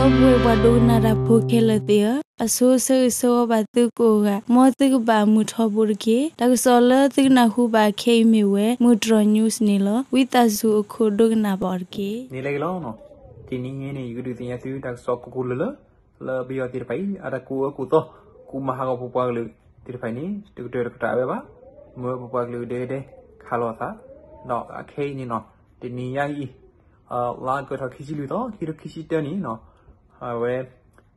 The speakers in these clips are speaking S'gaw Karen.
ဒီပုၢ်ဝဲၢ်ပှၤဒိကနၣ်တၢ်ဖိခဲလၢာ်သ့ၣ်ဧၢ, အဆိဆၢဂ့ၤဆၢဝါဘၣ်သုကိးဂၤ, မ်သုကဘၣ်မုာ်ထီဘိတက့ၢ်. တၢ်ကစီၣ်လၢသုကနၢ်ဟူဘၣ်ခဲအံၤမ့ၢ်ဝဲ မုၢ်တြီၤ news န့ၣ်လီၤ. ဝံသးစူၤအခိၣ်ဒိကနၣ်ဘၣ်အီၤတက့ၢ်. န့ၣ်လၢအဂ့ၤလီၤ. တနံၤအံၤန့ၣ် ယကဒုးသ့ၣ်ညါသုတၢ်ကစီၣ်ကိၢ်ကိၢ်လၢၤလၢ် လၢပယီၤသ့ၣ်တဖၣ်အံၤ အတၢ်ကူၣ်အၢကူၣ်သီ ကူၣ်မၤဟးဂီၤပပှၤကလုာ်သ့ၣ်တဖၣ်အံၤန့ၣ် တကတၢၢ်တကတၢၢ်ဝဲဘၣ်. မၢပပှၤကလုာ်ကဒဲကဒဲခးလိာ်အသး, ဒီးအခဲအံၤန့ၣ်နီၤ တနံၤညါအံၤ လါအီကူးထီၣ်ခံဆံလွံၢ်သီ ခံကထိခံဆံတၢနံၣ်နီၤ, အဝဲ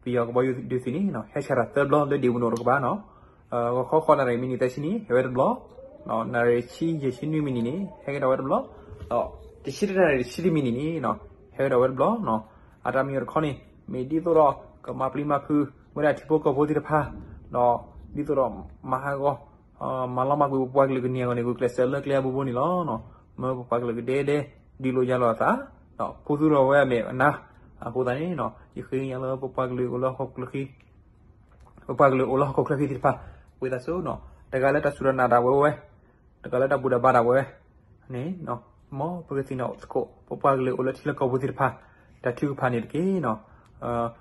ပယီၤကဘီယူၤဒုးသုးန့ၣ်နီၤ ဟဲဆှၣ်တၢ်သၢဘျီလၢဒံးပူၤနီၣ်တကပၤနီၤ, ဂီၤခီဃိးနၣ်ရံၣ်မံးနံးသၢဆံနံၣ် ဟဲဝဲတဘျီ, နၣ်ရံၣ်ဆံယဲၢ်ဆံနွံမံးနံးန့ၣ် ဟဲကဒီးဝဲတဘျီ, ဒီးတဆံတၢနၣ်ရံၣ်တဆံတမံးနံးန့ၣ်နီၤ ဟဲကဒီးဝဲတဘျီနီၤ. အတၢ်မ့ၢ်အီၤတခီန့ၣ် မ့ၢ်ဒ်သိးဒီး ကမၤပျံၤမၤဖုးဝဲဒၣ်ထံဖိကီၢ်ဖိသ့ၣ်တဖၣ်, ဒီးဒ်သိးဒီးမၤဟးဂီၤ မၤလီၤမၢ်ကွံာ်ပပှၤကလုာ်ကန့ၢ်အဂီၢ်န့ၣ် ဂုာ်ကျဲးစၢးလၢကျဲအဘိဘိန့ၣ်လီၤ. မၢပပှၤကလုာ်ကဒဲကဒဲ ဒုးလိာ်ယၤလိာ်အသး, ဒီးခူသူၣ်ထီၣ်ဝဲအမဲာ်အနါ, အဃိသတးန့ၣ် ယဃ့ကညးလၢပပှၤကလုာ်အိၣ်လၢဟီၣ်ခိၣ်ချၢဃံ ပပှၤကလုာ်အိၣ်လၢဟီၣ်ခိၣ်ချၢဃံသ့ၣ်တဖၣ် ဝံသးစူၤနီၤ တဂၤလၢတၢ်စူၢ်တၢ်နာ်ဒၣ်ဝဲဝဲ, တဂၤလၢတၢ်ဘူၣ်တၢ်ဘါဒၣ်ဝဲန့ၣ် မ်ပကသ့ၣ်နီၣ်သကိး ပပှၤကလုာ်အိၣ်လၢထံလီၢ်ကီၢ်ပူၤသ့ၣ်တဖၣ် တၢ်ထုကဖၣ်န့ၣ်တက့ၢ်နီၤ.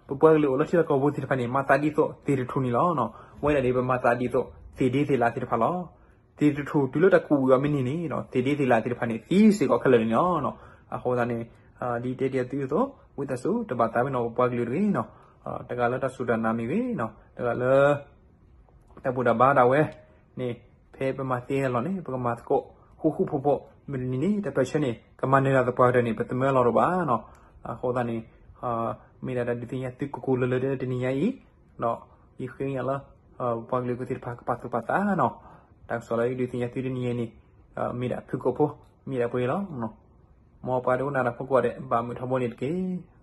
ပပှၤကလုာ်အိၣ်လၢထံလီၢ်ကီၢ်ပူၤသ့ၣ်တဖၣ်န့ၣ် မၤသးဒ်သိးသ့ၣ်တထူၣ်န့ၣ်လီၤ. ဝဲဒၣ်န့ၣ် ပမၤသးဒ်သိးသ့ၣ်ဒ့သ့ၣ်လးသ့ၣ်တဖၣ်လီၤ. သ့ၣ်တထူၣ်တုၤလၢတၢ်ကူးဝံၤအီၤမ့ၢ်န့ၢ်န့ၣ် သ့ၣ်ဒ့သ့ၣ်လးသ့ၣ်တဖၣ်န့ၣ် သံစ့ၢ်ကီးခဲလၢာ်န့ၣ်လီၤ. အဃိသတးန့ၣ် ဒ်တဲတ့ၢ်သုအသိး ဝံသးစူၤ တဘၣ်သးဝဲနီၤ ပပှၤကလုာ်တဂ့ၤနီၤ, တဂၤလၢတၢ်စူၢ်တၢ်နာ်မ့ၢ်ဂ့ၤနီၤ, တဂၤလၢ တၢ်ဘူၣ်တၢ်ဘါဒၣ်ဝဲန့ၣ် ဖဲပမၤသ့အလီၢ်န့ၣ် ပကမၤသကိး ဃူဃူဖိးဖိး မ့ၢ်တနံၤန့ၣ် တပၢၢ်ဆၢန့ၣ် ကမၤနၢၤတၢ်သပှၢ်ကတၢၢ်န့ၣ် ပသမၢလီၤတအိၣ်ဘၣ်နီၤ. အဃိသတးန့ၣ် မ့ၢ်ဒၣ်တၢ်ဒုးသ့ၣ်ညါသုကိၢ်ကိၢ်လၢၤလၢၤလၢတနံၤညါအံၤ, ဒီးယဃ့ကညးလၢ ပပှၤကလုာ်ဖိသ့ၣ်တဖၣ်ကပာ်သူၣ်ပာ်သးနီၤ. တၢ်ကစီၣ်လၢယဒုးသ့ၣ်ညါသုတနံၤညါအံၤန့ၣ် မ့ၢ်ဒၣ်ဖုၣ်ကိာ်ဖိ မ့ၢ်ဒၣ်ပှဲၤလီၤ. မ်ပှၤဒိကနၣ်တၢ်ဖိကိးဂၤဒဲး ဘၣ်မုာ်ထီဘိန့ၣ်တက့ၢ်.